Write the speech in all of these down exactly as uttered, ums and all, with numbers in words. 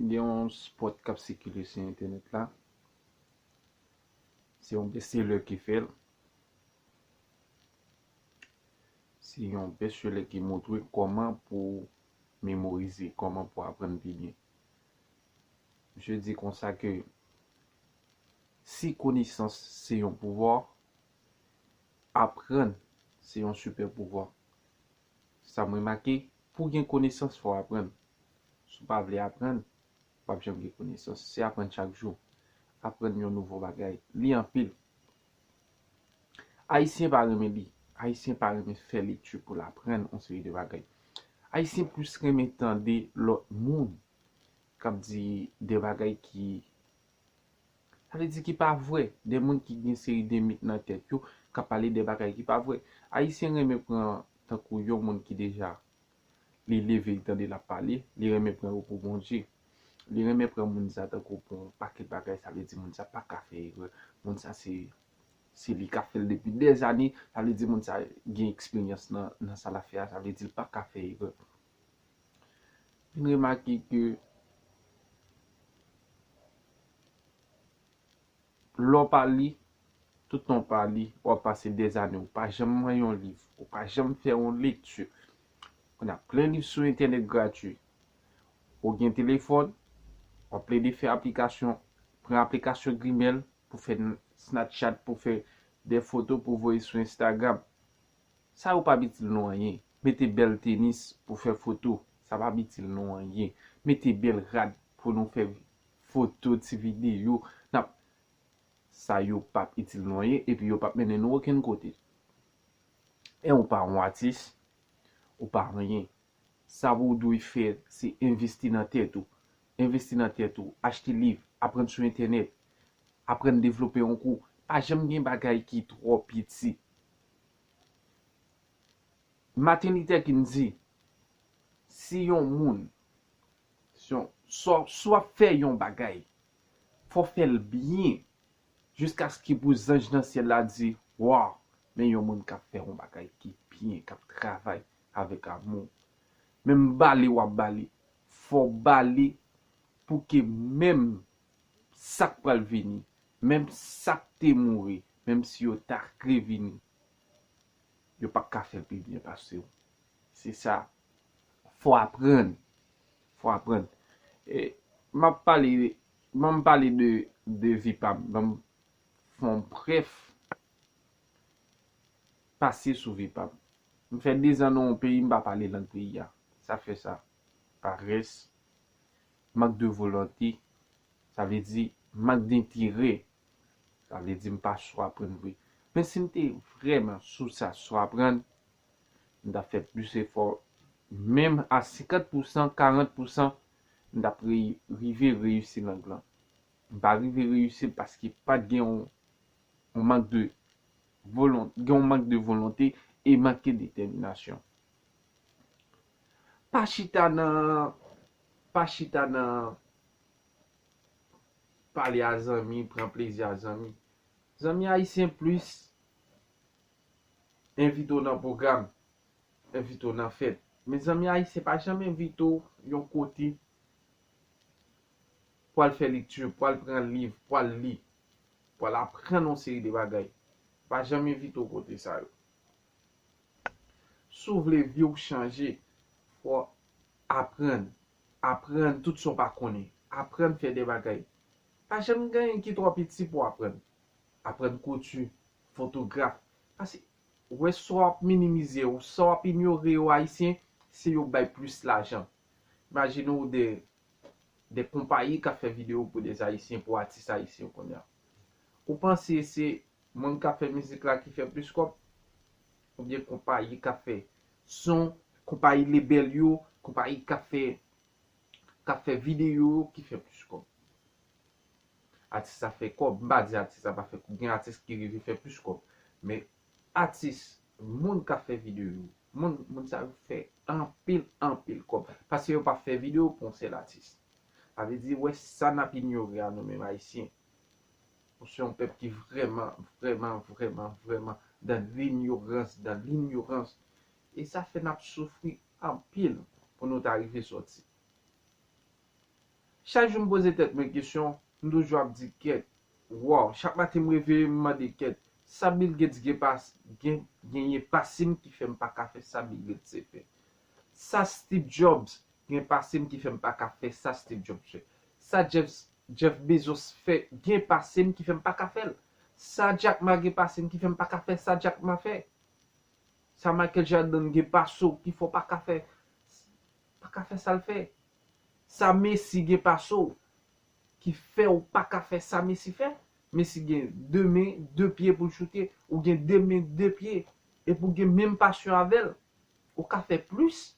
Gen yon spòt k ap sikile sou entènèt la. Se yon best-seller ki fè l. Se yon best-seller ki montre kòman pou memorize, kòman pou aprann pi byen. Misye di konsa ke si konesans se yon pouvwa, aprann se yon sipè pouvwa. Sa m remake, pou gen konesans, fò w aprann. Si w pa vle aprann, w p ap janm gen konesans. Se aprann chak jou. Aprann yon nouvo bagay. Li anpil. Ayisyen pa renmen li. Ayisyen pa renmen fè lekti pou l aprann yon seri de bagay. Ayisyen plis renmen tande lòt moun k ap di de bagay ki, sa vle di ki pa vrè, de moun ki gen seri de mit nan tèt yo, k ap pale de bagay ki pa vrè. Ayisyen renmen pran tankou yon moun ki deja, li leve, li tande l ap pale, li renmen pran yo pou Bondye. Li renmen pran moun sa tankou pou yon pakèt bagay, sa vle di moun sa pa ka fè erè. Moun sa se, se li k ap fè l depi dèzane, sa vle di moun sa gen eksperyans nan, nan sa l ap fè a, sa vle di l pa ka fè erè. Vin remake ke lè w pa li, tout tan w pa li, w ap pase dèzane, ou pa janm wè yon liv, ou pa janm fè yon lekti. Kounye a, plen liv sou entènèt gratui. Ou gen telefòn, w ap plede fè aplikasyon, pran aplikasyon Gmail pou fè Snapchat, pou fè de foto, pou voye sou Instagram. Sa yo p ap itil nou anyen. Mete bèl tenis pou fè foto, sa p ap itil nou anyen. Mete bèl rad pou nou fè foto, ti videyo. N ap, sa yo p ap itil nou anyen, epi yo p ap mennen nou okenn kote. E ou pa yon atis, ou pa anyen. Sa ou dwe fè, se envesti nan tèt ou. Envesti nan tèt ou. Achte liv, aprann sou entènèt, aprann devlope yon kou. Pa janm gen bagay ki twò piti. Martin Luther King di, si yon moun, si yon, si w ap fè yon bagay, fò w fè l byen, jiskaske pou zanj nan syèl la di, waw, men yon moun k ap fè yon bagay ki byen, k ap travay avèk amou. Menm bale w ap bale, fò w bale pou ke menm sa k pral vini, menm sa k te mouri, menm si yo ta revini, yo p ap ka fè l pi byen pase w. Se sa. Fò aprann. Fò aprann. E, m ap pale, ban m pale de, de vi pa m. Ban m fè yon brèf pase sou vi pa m. M fè dezan nan yon peyi, m pa pale lang peyi a. Sa fè sa. Parès, mank de volonte, sa vle di mank denterè. Sa vle di m pa sou aprann vre. Men si m te vrèman sou sa, sou aprann, m t ap fè plis efò. Menm a senkant pousan, karant pousan, m t ap rey-, rive reyisi lang lan. M pa rive reyisi l paske pa t gen yon, yon mank de volon-, gen yon mank de volonte e manke detèminasyon. Pa chita nan, pa chita nan pale a zanmi, pran plezi a zanmi. Zanmi ayisyen plis envite w nan pwogram, envite w nan fèt. Men zanmi ayisyen pa janm envite w yon kote pou al fè lekti, pou al pran liv, pou al li, pou al aprann yon seri de bagay. Pa janm envite w kote sa yo. Si w vle vi w chanje, fò w aprann. Aprann tout sa w pa konnen. Aprann fè de bagay. Pa janm gen anyen ki twò piti pou w aprann. Aprann kouti, fotograf. Paske, ou wè sa w ap minimize yo, sa w ap inyore yo, Ayisyen, se yo bay plis lajan. Imajine w de, de konpayi k ap fè videyo pou de Ayisyen, pou atis ayisyen kounye a. Ou panse se moun k ap fè mizik la ki fè plis kòb? Oubyen konpayi k ap fè son, konpayi lebèl yo, konpayi k ap fè, k ap fè videyo yo ki fè plis kòb? Atis sa fè kòb, m pa di atis sa pa fè kòb, gen atis ki rive fè plis kòb. Men atis, moun k ap fè videyo yo, moun, moun sa yo fè anpil, anpil kòb. Paske yo pa fè videyo pou yon sèl atis. Sa vle di, wè sa n ap inyore a nou menm Ayisyen. Nou se yon pèp ki vrèman, vrèman, vrèman, vrèman dan linyorans, dan linyorans. E sa fè n ap soufri anpil pou nou ta rive sòti. Chak jou m poze tèt mwen kesyon, m toujou ap di kèt, wow, chak maten m reve m mande kèt, sa Bill Gates gen pas, gen, genyen pase m ki fè m pa ka fè sa Bill Gates fè. Sa Steve Jobs gen pase m ki fè m pa ka fè sa Steve Jobs fè. Sa Jeff, Jeff Bezos fè gen pase m ki fè m pa ka fè l. Sa Jack Ma gen pase m ki fè m pa ka fè sa Jack Ma fè. Sa Michael Jordan gen pase w ki fè w pa ka fè, pa ka fè sa l fè. Sa Messi gen pase w ki fè w pa ka fè sa Messi fè. Messi gen de men, de pye pou l choute, ou gen de men, de pye, epi w gen menm pasyon avè l. Ou ka fè plis,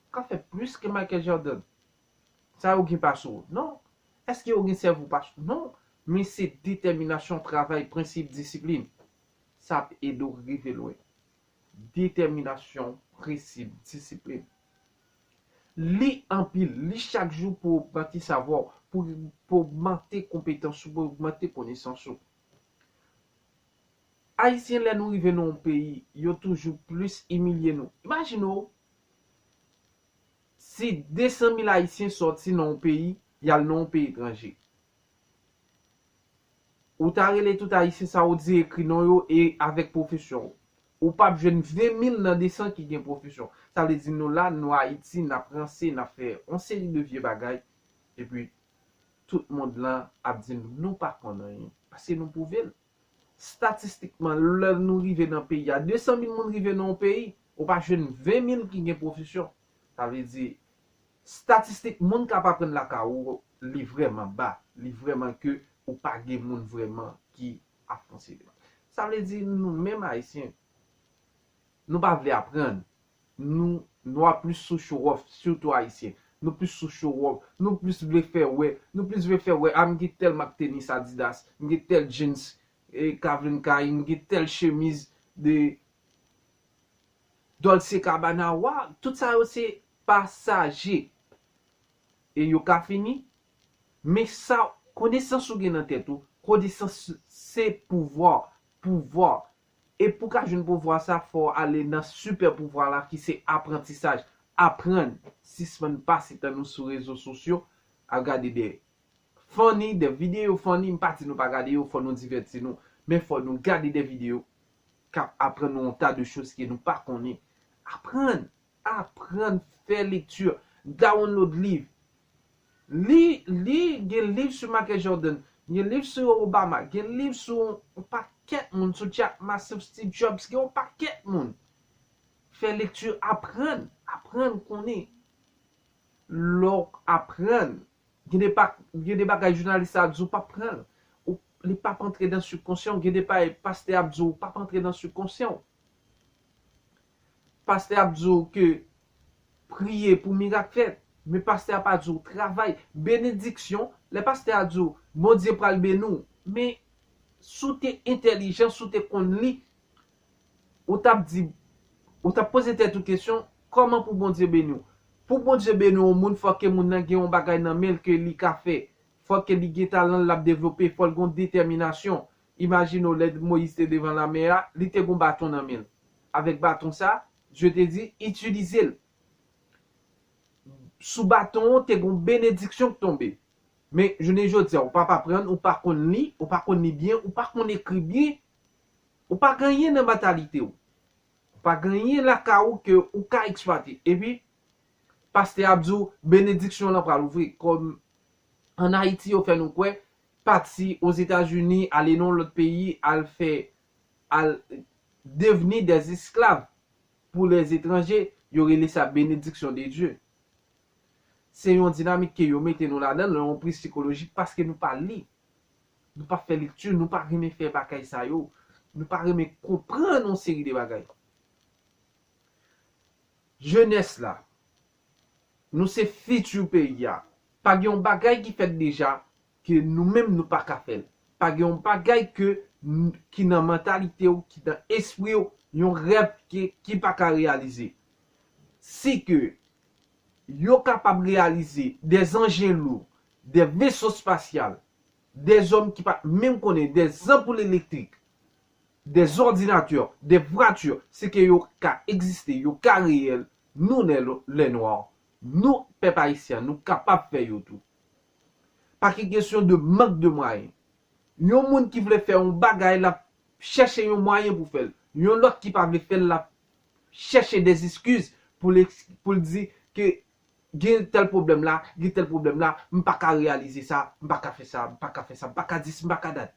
ou ka fè plis ke Michael Jordan. Sa yo gen pase w? Non. Èske yo gen sèvo pase w? Non. Men se detèminasyon, travay, prensip, disiplin. Sa ap ede w rive lwen. Detèminasyon, prensip, disiplin. Li anpil, li chak jou pou ogmante savwa w, pou, pou ogmante konpetans ou, pou ogmante konesans ou. Ayisyen, lè nou rive nan yon peyi, yo toujou plis imilye nou. Imajine w, si de san mil Ayisyen sòti nan yon peyi, y al nan yon peyi etranje. Ou ta rele tout Ayisyen sa yo di ekri non yo e avèk pwofesyon. Ou p ap jwenn ven mil nan de san ki gen pwofesyon. Sa vle di nou la, nou Ayiti, n ap ranse, n ap fè yon seri de vye bagay. Epi, tout mond lan ap di nou, nou pa konn anyen. Paske nou pwouve l. Statistikman, lè nou rive nan peyi a, de san mil moun rive nan yon peyi, ou pa jwenn ven mil ki gen pwofesyon. Sa vle di, statistik moun k ap aprann lakay ou, li vrèman ba. Li vrèman ke ou pa gen moun vrèman ki ap konseye. Sa vle di, nou menm Ayisyen, nou pa vle aprann. Nou, nou ap plis sou show off, sitou Ayisyen. Nou plis sou show off, nou plis vle fè wè, nou plis vle fè wè, a, m gen tèl mak tenis Adidas, m gen tèl jeans, e, Calvin Klein, m gen tèl chemiz de Dolce Gabbana, wa, tout sa yo se pasaje. E yo ka fini. Men sa, konesans ou gen nan tèt ou, konesans se pouvwa, pouvwa. E pou w ka jwenn pouvwa sa, fò w ale nan sipè pouvwa la ki se aprantisaj. Aprann, sispann pase tan nou sou rezo sosyo, ap gade de funny, de videyo funny, m pa di nou pa gade yo, fò nou divèti nou. Men fò nou gade de videyo k ap aprann nou yon ta de choz ke nou pa konnen. Aprann, aprann, fè lekti, download liv. Li, li, gen liv sou Michael Jordan, gen liv sou Obama, gen liv sou yon pakèt moun, sou Jack Ma, sou Steve Jobs, gen yon pakèt moun. Fè lekti, aprann, aprann konnen. Lè w aprann, gen de pa, gen de bagay jounalis la ap di w p ap pran l. Ou, li p ap antre nan sibkonsyan w. Gen de bagay pastè ap di w p ap antre nan sibkonsyan w. Pastè ap di w ke priye pou mirak fèt. Men pastè a pa di w travay. Benediksyon, lè pastè a di w, Bondye pral beni w. Men si w te entèlijan, si w te konn li, ou t ap di, ou t ap poze tèt ou kesyon, kòman pou Bondye beni w? Pou Bondye beni yon moun, fò ke moun nan gen yon bagay nan men l ke li ka fè. Fò ke li gen talan l ap devlope, fò l gen yon detèminasyon. Imajine w, lè Moyiz te devan lamè a, li te gen yon baton nan men l. Avèk baton sa, Dye te di, itilize l. Sou baton an, te gen yon benediksyon k tonbe. Men, jounen jodi a, ou pa, pa aprann, ou pa konn li, ou pa konn li byen, ou pa konn ekri byen, ou pa gen anyen nan mantalite w. Ou pa gen anyen lakay ou ke ou ka eksplwate. Epi, pastè ap di w, benediksyon lan pral ouvri. Kòm ann Ayiti, yo fè nou kwè, pati Ozetazini, ale nan yon lòt peyi, al fè, al devni des esclaves pour les étrangers, yo rele sa bénédiction de Dieu. Se yon dinamik ke yo mete nou ladan l, yon pri sikolojik, paske nou pa li. Nou pa fè lekti, nou pa renmen fè bagay sa yo. Nou pa renmen konprann yon seri de bagay. Jenès la, nou se fiti peyi a. Pa gen yon bagay ki fèt deja ke nou menm nou pa ka fè l. Pa gen yon bagay ke n-, ki nan mantalite w, ki nan espri w, yon rèv ki, ki pa ka reyalize. Si ke yo kapab reyalize des anjen lou, des vaisseaux spatial, des hommes ki pa t menm konnen, des ampoules électriques, des ordinateurs, des voitures, se ke yo ka egziste, yo ka reyèl, nou, lè, lè nwa, nou, pèp ayisyen, nou kapab fè yo tou. Pa gen kesyon de mank de mwayen. Yon moun ki vle fè yon bagay, l ap chèche yon mwayen pou fè l. Yon lòt ki pa vle fè l, l ap chèche des excuses pou l, pou l di ke gen tèl pwoblèm la, gen tèl pwoblèm la, m pa ka reyalize sa, m pa ka fè sa, m pa ka fè sa, m pa ka dis, m pa ka dat.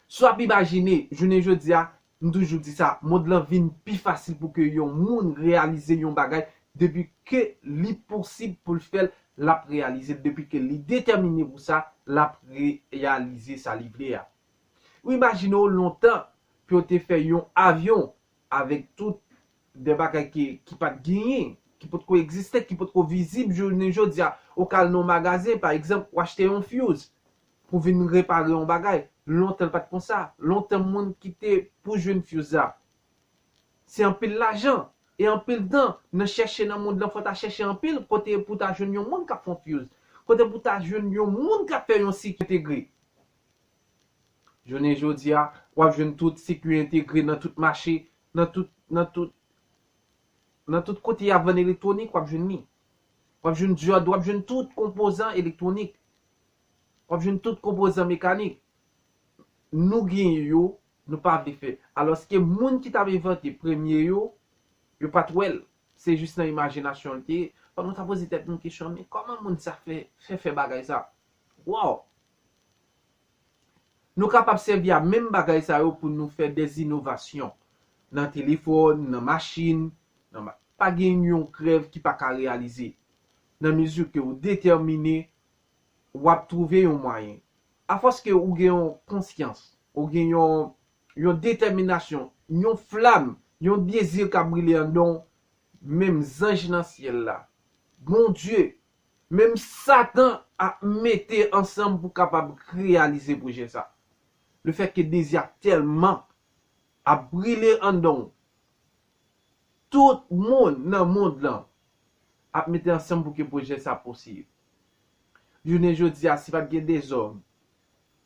Si w ap imajine, jounen jodi a, m toujou di sa, mond lan vin pi fasil pou ke yon moun reyalize yon bagay, depi ke li posib pou l fè l, l ap reyalize l, depi ke li detèmine pou sa, l ap reyalize sa li vle a. Ou imajine w lontan pou yo te fè yon avyon avèk tout de bagay ki, ki pa t genyen, ki potko egziste, ki potko vizib jounen jodi a. Ou ka al nan yon magazen, pa egzanp, ou achte yon fuse pou vin repare yon bagay. Lontan l pa t konsa. Lontan moun ki te pou jwenn fuse la, se anpil lajan e anpil tan nan chèche nan mond lan, fò ta chèche anpil kote pou ta jwenn yon moun k ap fè yon fuse. Kote pou ta jwenn yon moun k ap fè yon sikui entegre. Jounen jodi a, w ap jwenn tout sikui entegre nan tout mache, nan tout, nan tout, nan tout kote y ap vann elektwonik, w ap jwenn li. W ap jwenn dyòd, w ap jwenn tout konpozan elektwonik. W ap jwenn tout konpozan mekanik. Nou genyen yo, nou pa vle fè. Alòske moun ki t ap envante premye yo, yo pa t wè l. Se jis nan imajinasyon l te ye. Fòk nou ta poze tèt nou kesyon, men kòman moun sa fè, fè, fè bagay sa? Wow! Nou kapab sèvi a menm bagay sa yo pou nou fè des inovasyon nan telefòn, nan machin, nan ma-, pa gen yon rèv ki pa ka reyalize. Nan mizi ke ou detèmine, w ap twouve yon mwayen. Afòs ke ou gen yon konsyans, ou gen yon, yon detèminasyon, yon flam, yon dezi k ap brile anndan w, menm zanj nan syèl la, Bondye, menm Satan ap mete ansanm pou kapab reyalize pwojè sa. Lefètke dezi a tèlman ap brile anndan w, tout moun nan mond lan ap mete ansanm pou ke pwojè sa posib. Jounen jodi a, si pa t gen dèzòm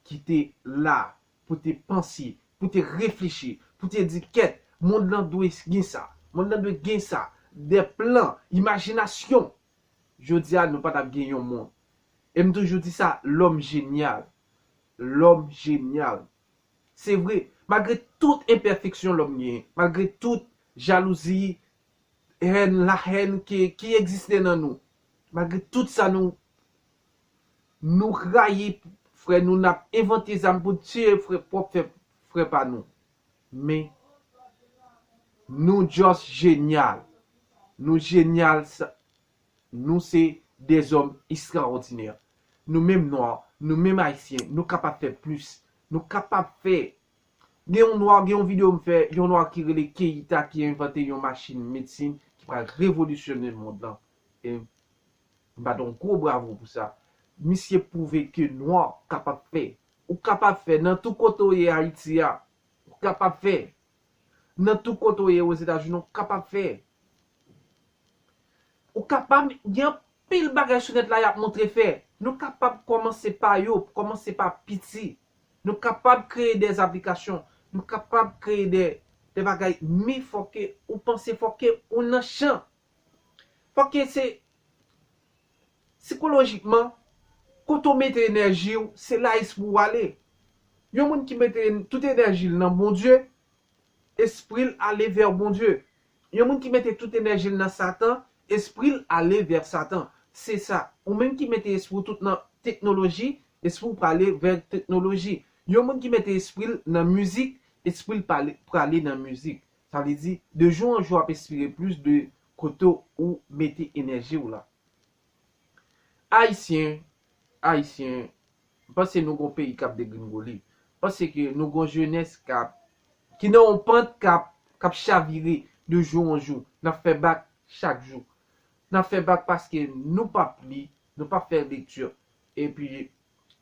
ki te la pou te panse, pou te reflechi, pou te di, kèt, mond lan dwe gen sa, mond lan dwe gen sa, de plan, imajinasyon, jodi a, nou pa t ap gen yon mond. E m toujou di sa, lòm jenyal. Lòm jenyal. Se vre, malgre tout enpèfeksyon lòm genyen, malgre tout jalouzi, hèn, lahèn ki, ki egziste nan nou, malgre tout sa nou, nou rayi frè nou, n ap envante zam pou tiye frè, pwòp frè, frè pa nou. Men, nou just jenyal. Nou jenyal, sa, nou se dèzòm ekstraòdinè. Nou menm nwa, nou menm ayisyen, nou kapab fè plis. Nou kapab fè. Gen yon nwa, gen yon videyo m fè, yon nwa ki rele Keita ki envante yon machin medsin ki pral revolisyone mond lan. E m ba l yon gwo bravo pou sa. Misye pwouve ke nwa kapab fè. Ou kapab fè nan tout kote w ye Ayiti a. Ou kapab fè. Nan tout kote w ye Ozetazini, ou kapab fè. Ou kapab gen anpil bagay sou nèt la y ap montre fè. Nou kapab kòmanse pa yo, kòmanse pa piti. Nou kapab kreye de aplikasyon. Nou kapab kreye de, de bagay. Men fòk ke ou panse, fòk ke ou nan chan. Fòk ke se sikolojikman, kote w mete enèji w, se la espri w ale. Yon moun ki mete tout enèji l nan Bondye, espri l ale vè Bondye. Yon moun ki mete tout enèji l nan Satan, espri l ale vè Satan. Se sa. Ou menm ki mete espri w tout nan teknoloji, espri w prale vè teknoloji. Yon moun ki mete espri l nan mizik, espri l pale, prale nan mizik. Sa vle di, de jou an jou, w ap espere plis de kote ou mete enèji w la. Ayisyen, Ayisyen, m panse nou gon peyi k ap degringole. M panse ke nou gon jenès k ap, ki nan yon pant k ap, k ap chavire de jou an jou. N ap fè bak chak jou. N ap fè bak paske nou p ap li, nou p ap fè lekti. Epi,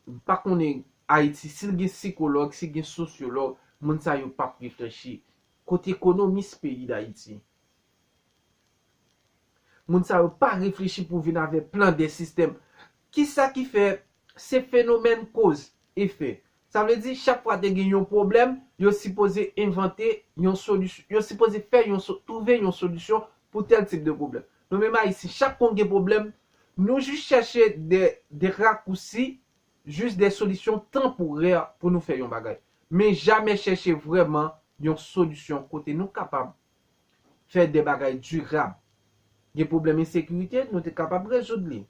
m pa konnen Ayiti, si l gen sikològ, si l gen sosyològ, moun sa yo p ap reflechi. Kote ekonomis peyi Dayiti? Moun sa yo pa reflechi pou vin avèk plan de sistèm. Kisa ki fè se fenomèn koz efè? Sa vle di, chak fwa te gen yon pwoblèm, yo sipoze envante yon solisyon, yo sipoze fè yon so-, twouve yon solisyon pou tèl tip de pwoblèm. Nou menm Ayisyen, chak kon gen pwoblèm, Nou jis chèche de, de rakousi, jis de solisyon tanporè pou nou fè yon bagay. Men jamè chèche vrèman yon solisyon kote nou kapab fè de bagay dirab. Gen pwoblèm ensekirite, nou te kapab rezoud li.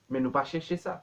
Men nou pa chèche sa.